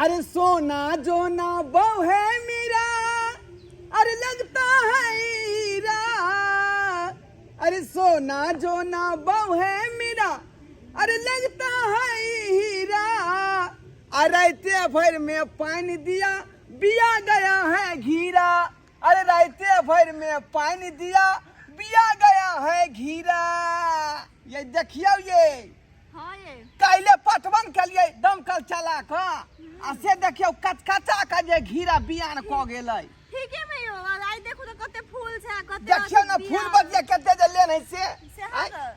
अरे सोना जोना बहु है मेरा, अरे लगता है हीरा। अरे सोना जोना बहु है मेरा, अरे लगता है हीरा। अरे राते भर में पानी दिया, बिया गया है घीरा। अरे राते भर में पानी दिया, बिया गया है घीरा। ये देखियो ये हाँ ये काल्हि पटवन केलियै दमकल चला कऽ आ से देखियौ कचकचा कऽ जे घीरा बियान कऽ गेलै। ठीके में यो आइ देखू तऽ कते फूल छै आ कते देखियौ ने अथी फूल बिया। बतिया कते जे लेन है से। से हाँ तऽ।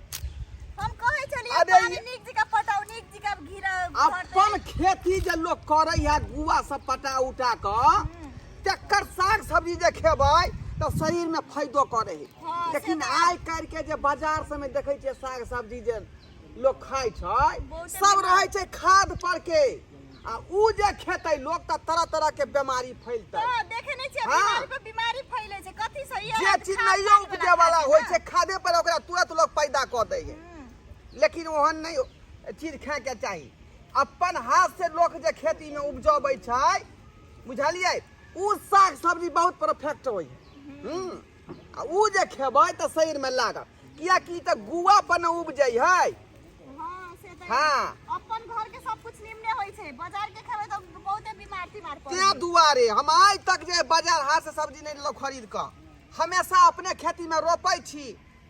हम कहै छलियै अरे पानी ये- नीक जकाँ पटाउ, नीक जकाँ घीरा भरतै। अपन खेती जे लोक करै है गुआ सब पटा उटा कऽ, तकर साग सब्जी जे खेबै तऽ शरीर में फायदो करै है। हाँ, से लेकिन तऽ आइ काल्हि के जे बाजार सबमे देखै छियै साग सब्जी जे लोक खाइ छै बहुते सब बीमार। रहै छै खाद पर के, आ उ जे खेतै लोक तऽ तरह तरह के बीमारी फैलतै। तऽ देखे नहि छियै। हाँ। बीमारी पर बीमारी फैले छै, कथी से ई जे अहाँके चीज खाद नहियो पानि वाला उपजे वाला खाइ होइ छै छै खादे पर ओकरा तुरंत लोक पैदा कऽ दै है। ने। लेकिन ओहन नहि चीज खायके चाही। अपन हाथ से लोक जे खेती में उपजबै छै, बुझलियै, उ साग सब्जी बहुत परफेक्ट होइ है। आ उ जे खेबै तऽ शरीर में लागत, कियाकि ई तऽ गुआ पर ने उपजै है। हाँ, से तऽ हाँ। अपन घर के सब कुछ निमने होइ छै, बाजार के खेबै तऽ बहुते बीमार तीमार पड़ै। तें दुआरे हम आइ तक जे बाजार हाथ से सब्जी नहि लेलहुँ खरीद कऽ, हमेशा अपने खेती में रोपै छी,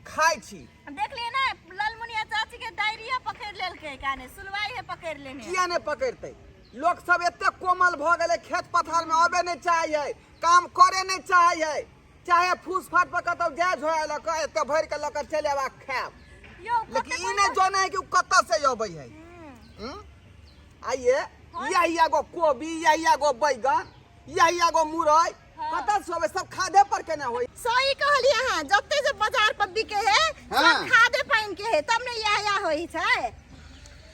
खाइ छी। देखलियै ने ललमुनिया चाची के डायरिया पकड़ि लेलकै, काने सुलवाई है पकड़ि लेने। किया नहि पकड़तै? लोक सब एते कोमल भऽ गेलै, खेत पथार में अबे नहि चाहै है, काम करे नहि चाहै है, चाहे फूस फाट पर कतौ जाय झोरा लऽ कऽ एते भरि कऽ लऽ कऽ चलि आब आ खायब। यौ कते लेकिन ई पैसा- नहि जानै है कि ओ कतऽ से अबै है। आइए यही एगो कोबी, यही एगो बैगन, यही एगो मुरई कतऽ से अबै? सब खादे पर केना होइ? सही कहलियै अहाँ, जते जे बाजार पर बिके है हाँ। सब खादे पानि के है, तब ने इएह इएह होइ छै।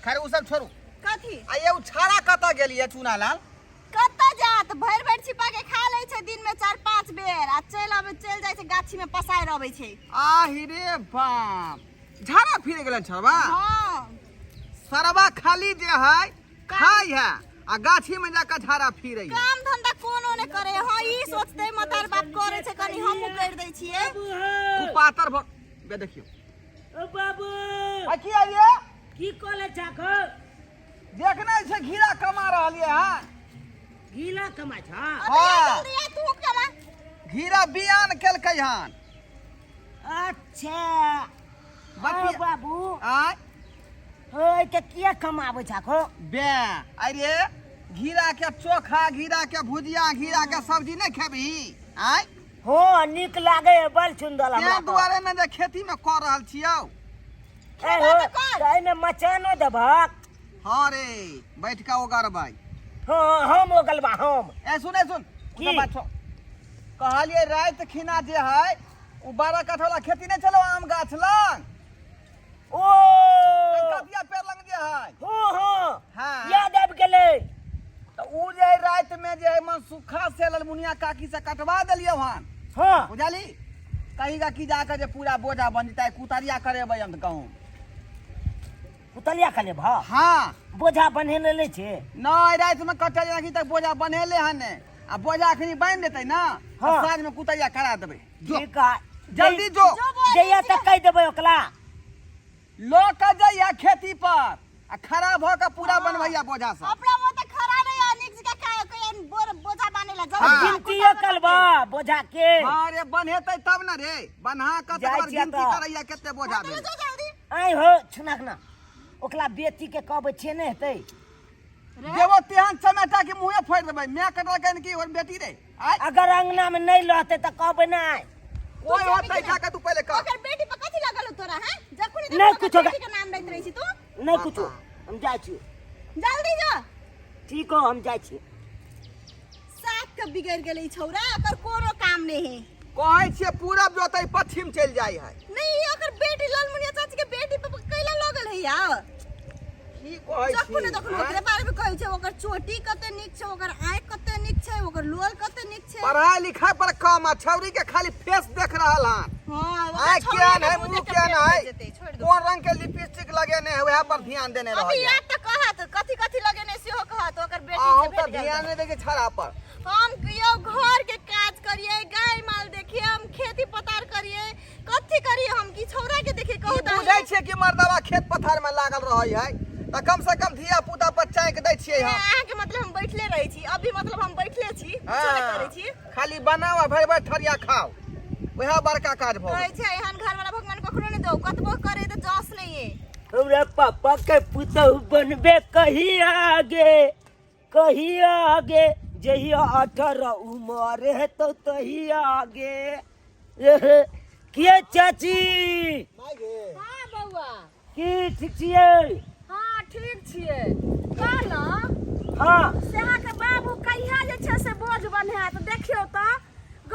खैर ओ सब छोड़ू। कथी? आ ये ओ छाड़ा कतऽ गेलियै चूना लाल? कतऽ जात, भरि भरि छिपा के खा लै छै दिन में 4-5 बेर आ चलि अबै, चलि जाइ छै गाछी में पसारि अबै छै। आहि रे बाप, झाड़ा फिर गेलन छड़वा। हाँ। सरवा खाली जे है खाइ है आ गाछी में जाकर झाड़ा फिरे है। काम धंधा कोनो ने करे। हाँ ई सोचते मतार बाप करे छै, कनी हमहूँ कर दै छियै। कुपातर भ बे देखियो। ओ बाबू। आ की आइए? की कॉलेज छा खो? देखने छै घीरा कमा रहलियै हँ। घीरा कमा छा? हाँ। जल्दी आ, तू कमा। घीरा बियान केलकै हन। अच्छा। बतिया- ओ बाबू। आय। ओय के किया कमाबै छा खो? बे अरे घीरा के चोखा, घीरा के भुजिया, घीरा के सब्जी नहीं खेबही? आय। हो नीक लागे है, बड़ सुंदर हमरा तें तऽ। दुआरे ने जे खेती में कऽ रहल छियौ। ए हो, तऽ एहिमे मचानो देबहक? हाँ रे, बैठ के ओगरबै। हाँ, हम ओगलबा हम। ए सुन, ए सुन, की? ओ बात छोड़। कहलियै राति खिना जे है ओ 12 कट्ठा वाला खेती नहीं चलो आम गाछ लग। ओ कतिया पेड़ लग जे है। हो हो। हाँ। याद आबि गेलै। तऽ उ जे है राति में जे है मन सुखा से ललमुनिया काकी से कटवा देलियै हन। हाँ। बुझली? कहीगा की जाके जे पूरा बोझा बन जेतै, कुतरिया करेबै हम गहूँम। कुतलिया कले भा? हाँ। बोझा बन्हेने नहि छै? नहि, राति में कटल जेनाकि तक बोझा बन्हेले हन ने, आ बोझा अखनी बान्हि देतै ना, तऽ हाँ। साँझ में कुतरिया करा देबै। जो। ठीक है। जल्दी जो। जइया तऽ कहि देबै ओकरा। लऽ कऽ जइया खेती पर आ खड़ा भऽ कऽ पूरा बनबैया बोझा सब। अपना वो तऽ खड़ा नहीं है, नीक जकाँ खाय के बोझा बान्हे ला जल्दी। हाँ। गिनतियो करबा बोझा के? हाँ रे, बन्हेतै तब ने रे, बन्हा कऽ जाइ तकर छियै गिनती तऽ। करैया कते बोझा भेल। जो जल्दी। आइ हो छुनाक ना, ओकरा बेटी के कहबै छे नहि हेतै? देबो तेहन चमेटा के मुँहे फोड़ि देबै। माय कटलकै कि ओकर बेटी रे? आइ अगर अंगना में नहीं रहते तऽ कहबै नहि। कोई होतै जाके तू पहिले कह। ओकर बेटी पर कथी लगल हो तोरा? हैं, जखुनी नहीं देखो कुछो बेटी के नाम लैत रहै छी तू। नहीं कुछो, हम जाइ छी। जल्दी जो। ठीक हो, हम जाइ छी। साफ के बिगड़ गेलै ई छौरा, ओकर कोनो काम नहीं है। कहै छियै पूरब जोतै पश्चिम चलि जाइ है। नहीं, ओकर बेटी ललमुनिया चाची के बेटी पर कैला लगल है यार? की कहै छी? जखुने तखन ओकरे बारे में कहै छै, ओकर चोटी कते नीक छै, ओकर आँखि कते नीक छै, ओकर लोल कते नीक छै। पढ़ाई लिखाई पर कम आ छौरी के खाली फेस देख रहल हन। हाँ, ओकर आँखि छौरी केहन के है, मुँह मुँह देख के केहन पेट है, भरि जेतै, छोड़ि दो। कोन रंग के लिपस्टिक लगेने है, वएह पर ध्यान देने अभी रहल। याद तऽ कहत कथी कथी लगेने सेहो कहत। रहत ओकर बेटी अहूँ से तऽ भेट गेल। ध्यान नहि दै छै छड़ा पर। हम यौ घर के काज करिए, गाय माल देखिए, हम खेती पतार करिए, कथी करिए हम की छौरा के देखिए कहू ई तऽ। बुझै छियै कि मर्दवा खेत पथार में लागल रहै है तऽ कम से कम धिया पुता पर चाँकि दै छियै हम। अहाँके मतलब हम बैठले रहै छी अभी, मतलब हम बैठले छी, कुछो नहि करै छी। खाली बनाओ आ भरि भरि थरिया खाओ, वएह बड़का काज भऽ कहै गेल। छै एहन घर वाला भगवान ककरो नहि दौ, कतबो करे तऽ जस नहि है। हमरा पापा के पुतहु बनबे कही आगे, कही आगे, जहिया 18 उमर हेतौ तहिया आगे। एहे, के चाची? हाँ बौआ। की ठीक छियै? हाँ ठीक छियै। कहलहुँ हाँ से अहाँके बाबू कहिया जे छै से बोझ बन्हायत? देखियौ तऽ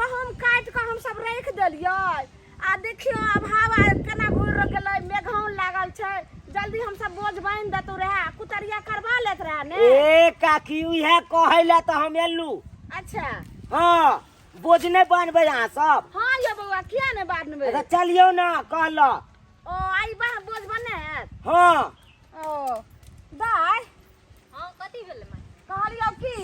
गहूँम काटि कऽ हमसब राखि देलियै आ देखियौ आब हवा केना घुरि गेलै, मेघौन लागल छै। जल्दी हमसब बोझ बान्हि देतौ रहए, कुतरिया करबा लेत रहए ने। ए काकी, उएह कहै लए तऽ हम एलू। अच्छा। हाँ, बोझ नहि बान्हबै अहाँ सब? हाँ यौ बौआ, किया नहि बान्हबै? अच्छा चलियौ ने, कहल। ओ आई बा बोझ बने? हाँ। ओ दाय। हाँ, कथी भेलै माय? कहलियौ की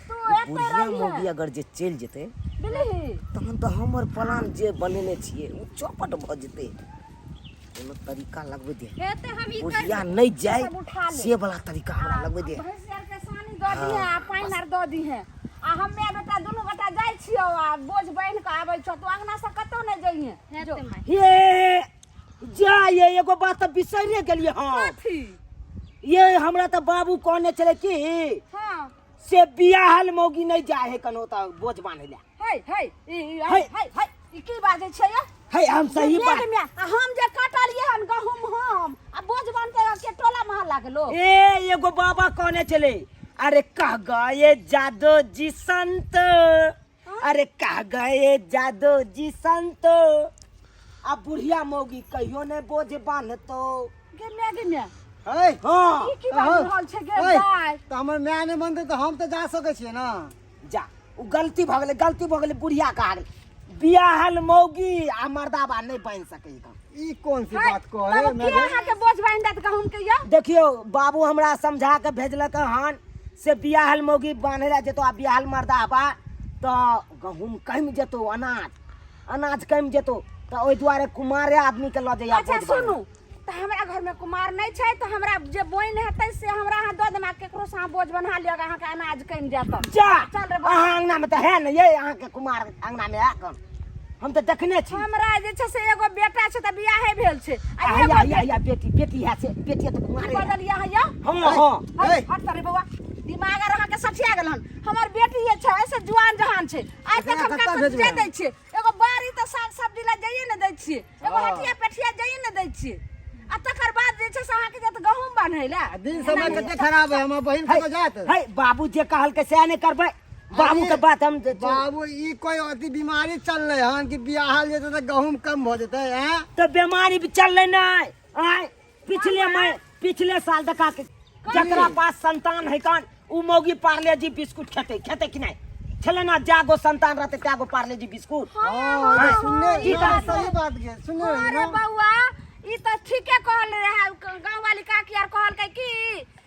तू एते बुढ़िया रहिहे मौगी अगर जे चलि जेतै बुझलिही तहन तऽ हमर प्लान जे बनेने छियै ओ चौपट भऽ जेतै। कोनो तरीका लगबै दे। हेतै हम ई कर बुढ़िया नहि जाय सब उठा ले। से वाला तरीका हमरा लगबै दे। भैंस आर के सानी दऽ दिहे आ पानि आर दऽ दिहे आ हमे बेटा दुनू गोटा जाइ छियौ आ बोझ बान्हि कऽ आबै छौ। तू अंगना से कतौ नहि जइहे जो। हे जा, ये एगो बात तऽ बिसरिए गेलियै हम। कथी? ये हमरा तऽ बाबू कहने छलै कि हाँ से बियाहल मौगी नहि जाइ है कनो तऽ बोझ बान्है लए। हे हे ई ई- हे। हे हे, ई की बाजै छै ये? हे हम सही मेघ बात मे आ हम जे काटलियै हन गहूम हम आ बोझ बान्हते के टोला मोहल्ला के लोग। ए एगो बाबा कहने छलै, अरे कह गए जादो जी संत, अरे कह गए जादो जी संत, आ बुढ़िया मौगी कहियो ने बोझ बान्हतो। गे मे गे मे। है। हाँ। ई की बाजि रहल छै गे दाय? तऽ हमर माय नहि बनतै तऽ हम तऽ जा सकै छियै ने। जा, ओ गलती भऽ गेलै, गलती भऽ गेलै। बुढ़िया कहा गेलै, बियाहल मौगी आ मर्दाबा नहि बान्हि सकै है। ई कोन सी है, बात कहले? तब के अहाँके बोझ बान्हि देत गहूम के यौ? देखियौ बाबू हमरा समझा के भेजलक हन से बियाहल मौगी बान्है लए जेतौ आ बियाहल मर्दाबा तऽ गहूम कमि जेतौ, अनाज अनाज कमि जेतौ, तऽ ओहि दुआरे कुमारे आदमी के लऽ जइया। अच्छा बोझ बान्है। सुनू तऽ, हमरा घर में कुमार नहि छै तऽ हमरा जे बोइन हेतै से हमरा अहाँ दऽ देब आ केकरो से अहाँ बोझ बन्हा लिअ, अहाँके अनाज कमि जायत। जा। चल रे बौआ। अहाँ अंगना में तऽ है ने ये अहाँके कुमार अंगना में है कन? हम तऽ देखने छी। हमरा जे छै से एगो बेटा छै तऽ बियाहे भेल छै आ आ एगो हैया हैया हैया बेटी, बेटी है से बेटी तऽ कुमारे है। बदलिया है यौ। हाँ हाँ। हट हट तरे बौआ, दिमाग आर अहाँके सठिया गेल हन। हमर बेटी जे छै से जुआन जहान छै, आइ तक एकरा हम कतऽ कतौ भेजबै? जाय दै छियै? एगो बाड़ी तऽ साग सब्जी लए जाइए ने दै छियै, एगो हाँ। हटिया पेठिया जाइए ने दै छियै आ तकर बाद जे छै से अहाँके जायत गहूम बान्है लए। दिन समय कते खराब है, हमर बहिन है कतऽ जायत? है बाबू जे कहलकै सएह नहि करबै? बाबू के बात हम बाबू ई कोई अथी बीमारी चललै हन कि बियाहल जेतै तऽ गहूम कम भऽ जेतै? हैं तऽ बीमारी भी चललै नहि आय। पिछले मैं पिछले साल देखा के जकरा पास संतान है कन उ मौगी पार्ले जी बिस्कुट खेतै, खेतै कि नहि? छलै ना, जागो संतान रहतै त्यागो पार्ले जी बिस्कुट। हाँ, हाँ, सुनने की ना, कहै? सही बात के सुनने रही अरे ना। बौआ, ई तऽ ठीके कहल रहे गाँव वाली काकी आर, कहलकै कि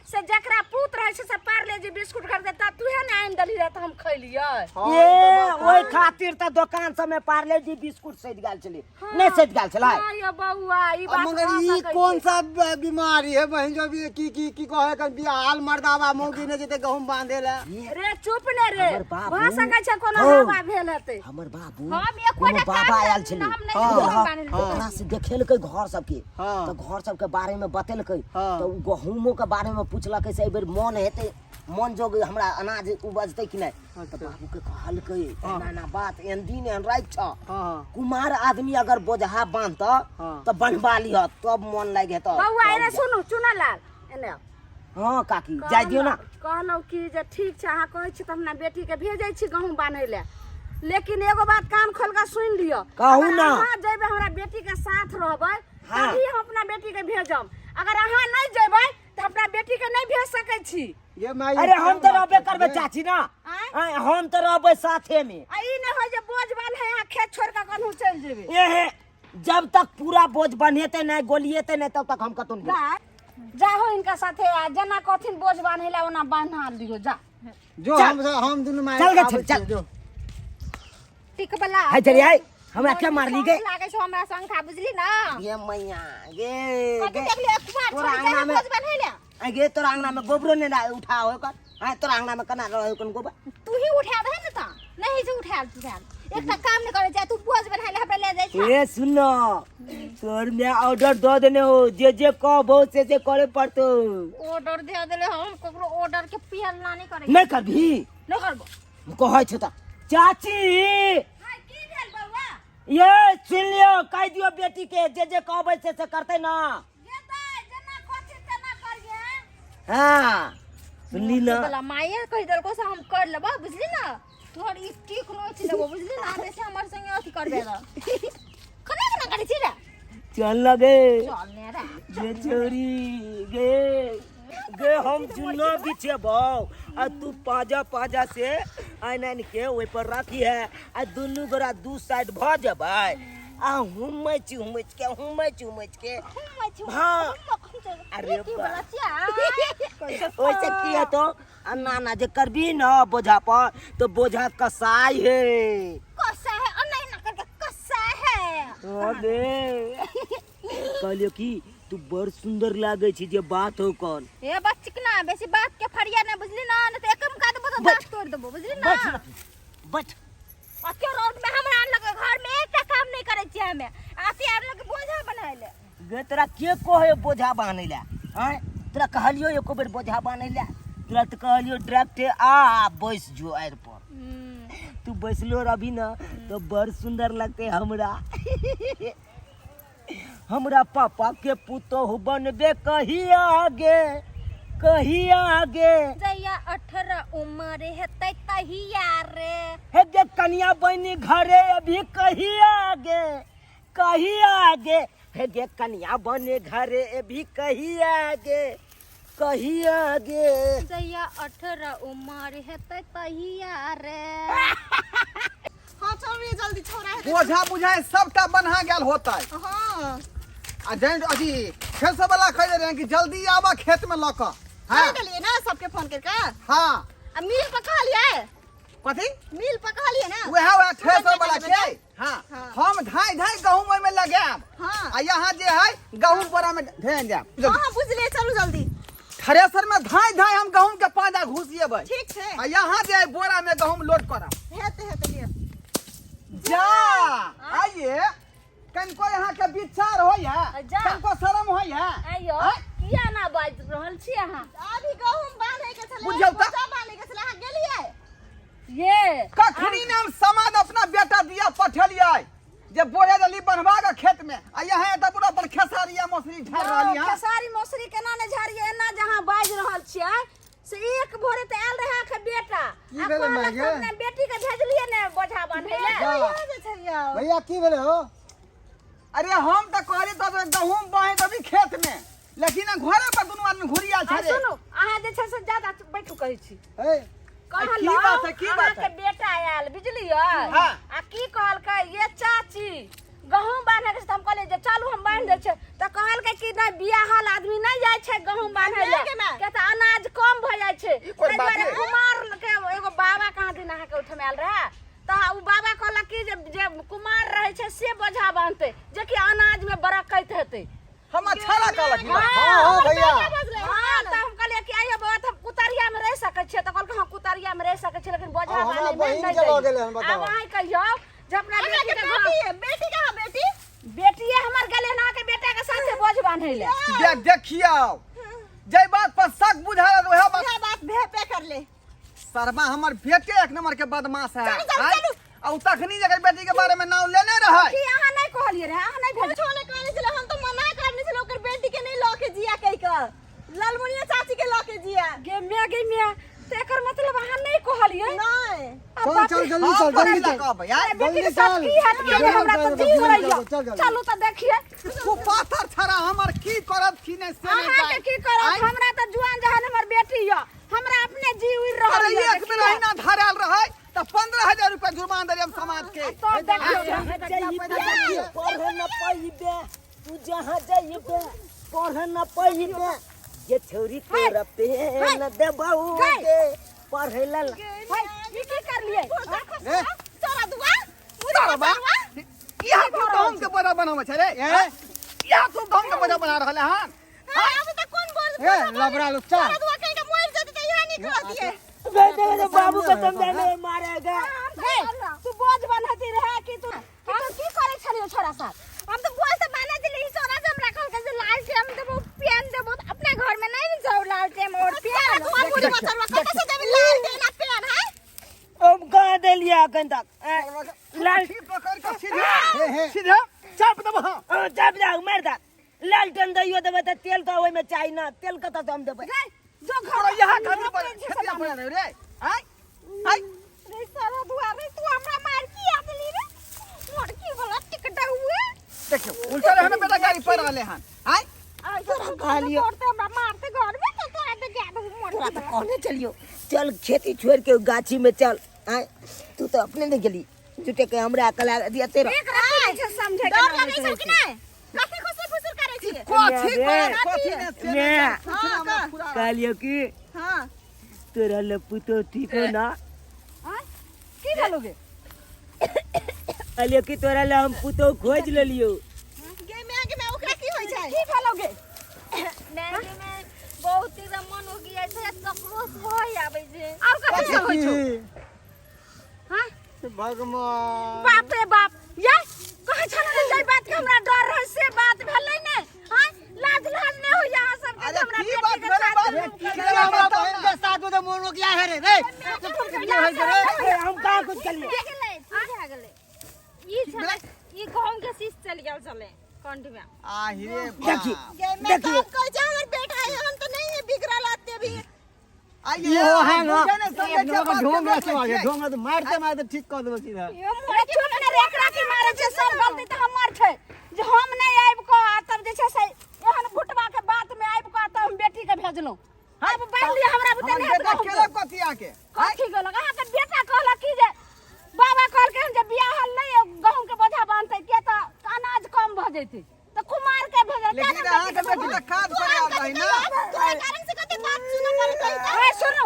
से जकरा पूत रहै छै से पार्ले जी बिस्कुट खरीदे, तऽ तूहे ने आनि देलही रहे तऽ हम खैलियै। हाँ, ये ई तऽ बात ओहि है। खातिर तऽ दोकान सब में पार्ले जी बिस्कुट सैद गेल छलै, नहि सैद गेल छलै? हाँ यौ बौआ, ई अब बात मगर भऽ ई सकै कोन छै। सा बीमारी है बहन जो भी की की की कहे कन बियाहल मर्दावा मौगी ने जेते गहूम बांधे ला? रे चुप ने रे, हमर बाबू- भऽ सकै छै कोनो हौ। हवा भेल हेतै। हमर बाबू हम एको कोनो टा बाबा काम आयल छलै, हम नहि हाँ, गहूम हाँ, बान्है लए। ओकरा से देखेलकै घर सबके, हाँ। तऽ घर सबके बारे में बतेलकै, हाँ। तऽ ओ गहूमो के बारे में पूछलकै से एहिबेर मन हेतै, मन जोग हमरा अनाज उपजतै कि नहि? तऽ बाबू के कहलकै एना एना बात, एहन दिन एहन राति छ, हाँ कुमार आदमी अगर बोझहा बान्हत हाँ। तऽ बन्हबा लिह तब मन लागि हेतौ। बौआ एने सुनू, चुनलाल एने आउ। हाँ काकी, जाय दियौ ना। कहलहुँ कि जे ठीक छै, अहाँ कहै छी तऽ अपना बेटीके भेजै छी गहूँम बान्है लए, लेकिन एगो बात कान खोल कऽ सुनि लिअ। कहू अगर ना। अहाँ जेबै, हमरा बेटीके साथ रहबै हाँ। तभी हम अपना बेटीके भेजब। अगर अहाँ नहि जेबै तऽ अपना बेटीके नहि भेज सकै छी। ये माई, अरे हम तऽ रहबे करबै चाची ना। आँय? आँय, हम तऽ रहबै साथे में। आ ई नहि होइ जे बोझ बान्है अहाँ खेत छोड़ि कऽ कनहु चलि जेबै। एहे जब तक पूरा बोझ बन्हेतै नहि, गोलिएतै नहि, तब तक हम कतौ नहि। दाय। जाहो इनका साथे आ जेना कहथिन बोझ बान्हे ला ओना बान्हा दियो जा। जो चल। हम दुनू माय चल गे, आबै चल। छियै, जो। टिक बला हाय चली हाय, हमरा के मारली गे? लागे छौ हमरा संग खा, बुझली ना? ये मैया गे। कथी गे देखली? एक बार तोरा छोड़ जा। अंगना में बोझ बन्है ले। आ गे, तोरा अंगना में गोबरो ने उठा हो कर। हां, तोरा अंगना में कना रहे कोन गोबर? तू ही उठा दे ने त नहीं से उठायल तुठायल एकटा काम नहीं करे जाय, तू बोझ बन्है ले हमरा ले जाय छै। ए सुन, तोर में ऑर्डर दो देने हो, जे जे कहबो से से करे पड़तो। ऑर्डर दे देले, हम ककरो ऑर्डर के पियलना नहीं करे। नहीं करबी? नहीं करबो। कहै छौ त चाची। हाय, की भेल बौआ? ये सुन लियो, कह दियो बेटी के, जे जे कहबै से से करतै ना। गे दाइ, जेना कहथिन तेना करिहे। हाँ, सुनली ना? बला माये कहि देलको से हम कर लेबो, बुझली ना? तोहर ई टीक नोच लेबो, बुझली ना? बेसी हमर संगे अथी करबे र कना कना करै छी रे। चल लगे। चल ने रे। गे छोरी गे, गे हम चुन्ना बिछेबौ आ तू पाजा पाजा से आनि आनि के ओहि पर राखी है आ दुनू गोरा दू साइड भऽ जेबै आ हुमैच हुमैच के, हुमैच हुमैच के। हाँ। अरे की बा। बोला छिया? ओइसे की हेतौ आ ना ना जे करबी न बोझा पर तो बोझा कसाई है। कसा है और नहीं ना करके कसा है। अरे कहलियो कि तू बड़ सुंदर लागे छी, जे बात हो कौन। ए बच्चिक ना बेसी बात के फरिया ना, बुझली ना? न त एकम का देबो त बैठ। दांत तोड़ देबो, बुझली ना? बैठ बैठ। अते रोड में हमरा लगे घर में एकटा काम नहीं करे छियै हमे, आते आर लगे बोझा बनाइले। गे तोरा के कहे बोझा बान्है ला? आँय, तोरा कहलियो एको बेर बोझा बान्है ला? तोरा तऽ कहलियो डायरेक्ट आ बैस जो आरि पर। तू बैसलो रहबी ना तो बड़ सुंदर लगते हमरा। हमरा पापा के पुतोहु बनबे कहिया गे, कहिया गे? जहिया 18 उम्र हेतै तहिया रे। हे गे कनिया बनी घरे अभी कहिया गे, कहिया गे? हे गे कनिया बने घरे अभी कहिया गे, कहिया गे? जहिया 18 उम्र हेतै तहिया रे। हाँ, चल रे जल्दी, छोरा है। बोझा बुझाए सबटा बन्हा गेल होता। हाँ। आ जैन अथी खेत वाला कह दे रहे कि जल्दी आवा खेत में लऽ कऽ। हाँ। कह देलिए ना सबके फोन करके। हाँ। आ मिल पर कहलिए। कथी? मिल पर कहलिए ना। वएह वएह थ्रेसर वाला सुबह के। हाँ। हाँ। हम धाई धाई गहूम ओहिमे लगायब। हाँ। आ यहाँ जे है गहूम बोरा में ध्यान जायब। हाँ हाँ, बुझलिए, चलू जल्दी। थ्रेसर में धाई धाई हम गहूम के पांजा घुसिएबै। ठीक छै। आ यहाँ जे है बोरा में गहूम लोड करब। हेते हेते लिअ। जा आइए, कनको यहाँ के विचार होइए? जा। कनको शरम होइए? आइयो, किया ना बाजि रहल छी अहाँ? अभी गहूम बान्है के छलै। बुझियौ तऽ। बोझा बान्है के छलै, अहाँ गेलियै? ये कखनी ने हम समाज अपना बेटा दिया पठेलियै जे बोरे जल्दी बन्हवा के खेत में, आ यहाँ एतऽ पूरा अपन खेसारी आ मौसरी झाड़ रहली हँ। खेसारी मौसरी केना ने झाड़िए? एना जहाँ बाजि रहल छियै से एक भोरे तऽ आयल रहै अहाँके बेटा की आ भेलै कहलक माय गे? अपना बेटी के भेजलियै ने बोझा बान्है लए। जा। जे छलियै। भैया, की भेलै हो? अरे हम तऽ कहली तऽ गहूम बहे देबी खेत में, लेकिन घरे पर दुनू आदमी घुरिया आ छै रे। सुनू, अहाँ जे छै से ज्यादा बैठू, कहै छी। ए कहलहुँ की बात है, की बात अहाँके है? बेटा आयल, बुझलियै? हाँ। आ की कहलकै, ये चाची गहूम बान्है के छै। तऽ हम कहलियै जे चलू हम बान्हि दै छियै, तऽ कहलकै कि नहि, बियाहल आदमी नहि जाइ छै गहूम बान्है लए, गे माय। किया तऽ अनाज कम भऽ जाइ छै। ई कोन ताहि बात दुआरे है? कुमार के एगो बाबा कहाँ दिन अहाँके ओहिठाम आयल रहए, तऽ ओ बाबा कहलक कि जे जे कुमार रहै छै से बोझा बान्हतै, जेकि अनाजमे बरकत हेतै। हम अच्छा ला कहलक ई बात। हाँ हाँ भैया। हाँ, तऽ हम कहलियै कि आइयो बाबा, तऽ हम कुतरिया में रहि सकै छियै? तऽ कहलकै हँ, कुतरिया में रहि सकै छियै, लेकिन बोझा आब हमरा बान्है मे बहिन नहि के लऽ जइयै। गेलै हन, बताउ। आब अहाँ कहियौ जे अपना बेटी अहाँके के घर बेटी बेटी कहाँ बेटी? बेटिए हमर गेलै हन अहाँके बेटा के साथे बोझ बान्है लए। देख, देखियौ, जै बात पर शक बुझायल वएह बात इएह बात भेपे कर ले। शर्मा, हमर बेटे एक नंबर के बदमाश है। चलू, चलू, आँय? चलू। आ उ तखनी जकर बेटी के बारे में नाम लेने रहै। की अहाँ नहि कहलियै रहए? अहाँ नहि भेज कुछो नहि कहने छलै, हम तऽ मना करने छलै ओकर बेटी के नहि लऽ के जिया कहि कऽ, ललमुनिया चाची के लऽ के जिया। गे मे, गे मे, तऽ एकर मतलब अहाँ नहि कहलियै? नहि। चल चल, जल्दी हम चल, कथी जल्दी लए चल। कहबै आँय? बेटी के जल्दी साथ चल। की हैत के जल्दी हमरा तऽ चल, जी जल्दी उड़ैया। चल, चल, जल्दी। चलू तऽ देखिए। कुपाथर छड़ा हमर की करत की नहि से नहि अहाँके जानि। की करत? आँय? हमरा तऽ जुआन जहान हमर बेटी यऽ, हमरा अपने जी उड़ि रहल अरे यऽ। एक बेर अहिना धरायल रहै तऽ 15,000 रुपया जुर्माना देलियै हम समाज के। तब देखियौ। जहाँ जइबे पढ़ न पैबे, तू जहाँ जइबे पढ़ न पैबे। गे छौरी तोरा पेन देबौ गे पढ़ै ला हे, ई की करलियै? ए तोरा दुआ साला यहाँ तू गहूम के बोरा बनावे छै रे ए यहाँ तू गहूम के बोरा बना रहल हन। हां, अब त कोन बोल ए लबरा लुच्चा। तोरा दुआ कहीं का मोर जति त यहाँ निकल दिए। बेटे बाबू को समझाने मारेगा। हे, तू बोझ बन्हती रहे कि तू कि तू की करै छलियै छोरा साथ? हम तो बोझ से बाना दिले ई सोना से हमरा कहल के जे लाल टेम देबो पेन देबो, त अपना घर में नहीं जाओ लाल टेम और पेन। दुआ पूरी बचरवा कत से देबे लाल देना पेन है? हम कहाँ देलियै अखन तक? ए, लाल ठीक पकड़ के सीधा हे हे सीधा चाप देबो। हां, हाँ, चाप दे मार दे। लालटेन दैयो देबै तऽ तेल तऽ ओहिमे चाही ना, तेल कतऽ से हम देबै? गै, जो घर तोरा यहाँ खातिर पर खेतिया बना रहे रे। आय आय रे सारा दुआ रे, तू हमरा मार की आदली रे लड़की वाला टिकटा हुए। देखियो उल्टा रहे ना बेटा, गाड़ी पर रहले हन। आय तोरा कहलियो। करते हमरा मारते घर में तो तोरा तो जा दू मोर। तोरा तऽ कहने चलियो चल खेती छोड़ के गाछी में चल। आय तू तऽ अपने नहीं गेली जुटे के हमरा अकल दिया तेरा। एक रत्ती नहि छै समझै के डर नाम लगै छै कि नहीं? कथी खुसुर फुसुर करै छी? कथी रे। पर कथी ने से ने। नहीं हां, पूरा कहलियो कि हां तोरा लपुतो ठीक हो ना? आँय? की भेलो गे? कहलियो कि तोरा ला हम पुतो खोज लेलियो। गे मैं के मैं ओकरा की होय छै? की भेलो गे? नहीं में बहुत ही मन हो गया छै, ककरो भय आबै छै। आर कथी से होइ छौ? हाँ? भगवान, बाप रे बाप, ये कहै छल ने जाहि बात के हमरा डर रहे से बात भेलै ने। हाँ, लाज लाज नहि होइया अहाँ सबके? अरे हमरा की बेटी बात के भेलै? साथ बात में की रे हमरा बहन के साथ में तो मोर रोकिया है रे रे की होय छै रे? ए, हम कहाँ कुछ करलियो? भए गेलै, की भए गेलै? ई छलै ई गहूम के शीश चलि गेल छलै कंठ में। आ रे देखी बाप। गे मैं देखियो। तो कहै छै हमर बेटा है, हम तो नहीं है बिगड़ल आते भी। आइए इहो है ना, बुझे ने समझे छै बात के। ढोंग देख रखे लै छियै। ढोंग तो मारते मारते ठीक कर देबो सीधा। यो अरे चुप ने रे, एकरा की मारे छै? सब गलती तऽ हमर छै जे हम नहि आबि कऽ आ तब जे छै से एहन भुटबा के बात में आबि कऽ तब हम बेटी के भेजलहुँ। आब बान्हि लिअ, हमरा बुते हमर नहि हैत बेटा गहूम के। केलक कथी आके? कथी गेलक? अहाँके बेटा कहलक कि जे बाबा कहलकै हन जे बियाहल नहि गहूम के बोझा बान्हतै के तऽ अनाज कम भऽ जेतै, तऽ कुमार के भेजल। लेकिन अहाँके बेटी तऽ काज करे आब रही ना। तोरा कारण से कते बात सुनऽ पड़ै छै। ए सुनू,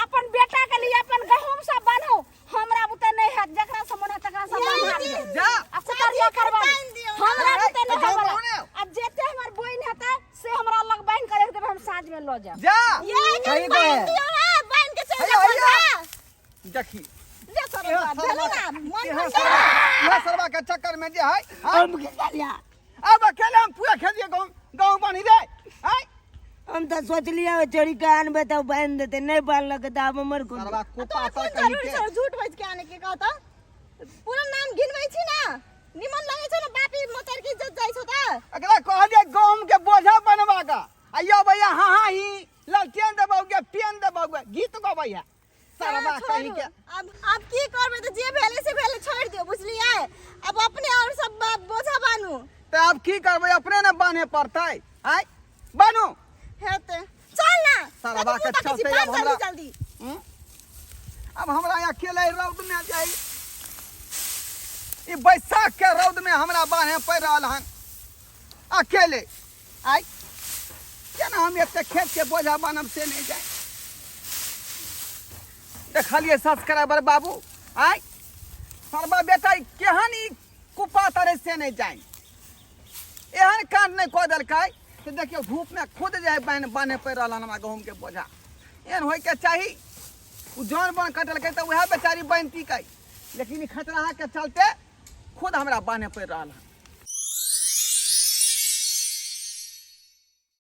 अपन बेटा के लिए अपन गहूम सब बान्हू, हमरा बुते नहि हैत। जकरा से मन हैत तकरा से बान्हा लिअ। जा। आ कुतरिया करबा बान्हि दियौ। हमरा बुते नहि जाउ होइवला। बाबू ने। आ जेते हमर बहिन हेतै से हमरा लग बान्हि के रख देबै, हम साँझ में लऽ जायब। जा। ये सही बान्हि कहे। दियौ ना, बान्हि के चलि हैया, जाउ हैया। बोझा। देखी ले सरवा, भेलै ना, मन इहाँ खुश सरवा, इहाँ सरवा के चक्कर में जे है। हम की करलिया? अब अकेले हम पूरा खेलिए गहूम गहूम बान्हि दे। आय हम तऽ सोचलियै चोरी के आनबै तऽ बान्हि देतै, नहि बान्हलकै तऽ आब हमर कोन? सरवा तोरा कुपा कोन तर कहीं जरूरी के छौ झूठ बाजि के आने के? कहता पूरा नाम गिनबै छी ना, निमन लगै छौ ना? बापी मोतर के इज्जत जाइ छौ त एकरा कहलिए गहूम के बोझा बनवा का आइयो भैया। हाँ हाँ, ही ललटेन देबौगे पेन देबौगे गीत गबैया सरवा हाँ, कहीं छोड़ू। के। अब की करबै त जे भेलै से भेलै, छोड़ि दियौ, बुझलियै? अब अपने और सब बोझा बानू। तऽ आब की करबै? अपने ने बान्हे पड़तै। आय बानू हेतै, चल ना। सरवा के कतबो तकै छी, चलते आब बान्ह हमरा जल्दी जल्दी। हम्म? अब हमरा अकेले रौद में जाई, ई बैसाख के रौद में हमरा बान्हे पड़ि रहल हन अकेले। आइ केना हम एते खेत के बोझा बान्हब से नहीं जाए। देखलिए सब्सक्राइबर बाबू, आइ सरबा बेटा ई केहन ई कुपा तरे से नहीं जाए, एहन कांड नहीं कऽ देलकै तऽ देखियौ धूप में खुद जे है बान्ह बान्हे पड़ि रहल हन हमरा गहूँम के बोझा। एहन होइके चाही? ओ जौन बन कटलकै तऽ उएह बेचारी बान्हितिकै, लेकिन ई खतरा के चलते खुद हमरा बान्हे पड़ि रहल हन।